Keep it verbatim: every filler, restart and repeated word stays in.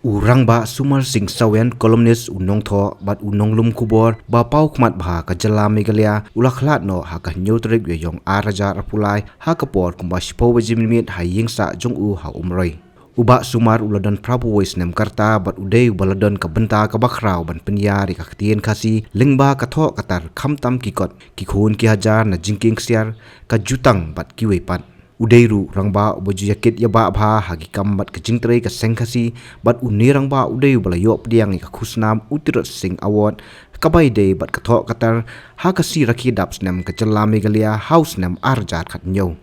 U Rangbah Sumar Singh Sawian, columnist, u nongthoh bad u nonglum khubor ba paw khmat bha ka jylla Meghalaya, u la khlad noh ha ka hynñiew tarik Ïaiong ar hajar arphew lai ha ka por kumba shiphew baje mynmiet ha ïing sah jong u ha Umroi. U Bah Sumar u la don phra phew wei snem ka rta bad u dei uba la don ka bynta kaba khraw ban pynïar ïa ka ktien Khasi lyngba ka thoh ka tar khamtam ki kot, ki khun ki hajar na jingkieng ksiar, ka jutang bad kiwei pat. U dei ruh u rangbah uba ju ïakit ïabah bha ha ki kam bad ka jingtrei ka seng Khasi, bad une u rangbah u dei uba la ïoh pdiang ïa ka khusnam U Tirot Sing Award kaba ïadei bad ka thoh ka tar ha ka sngi rakhe dap snem ka jylla Meghalaya ha u snem ar hajar khathynñiew.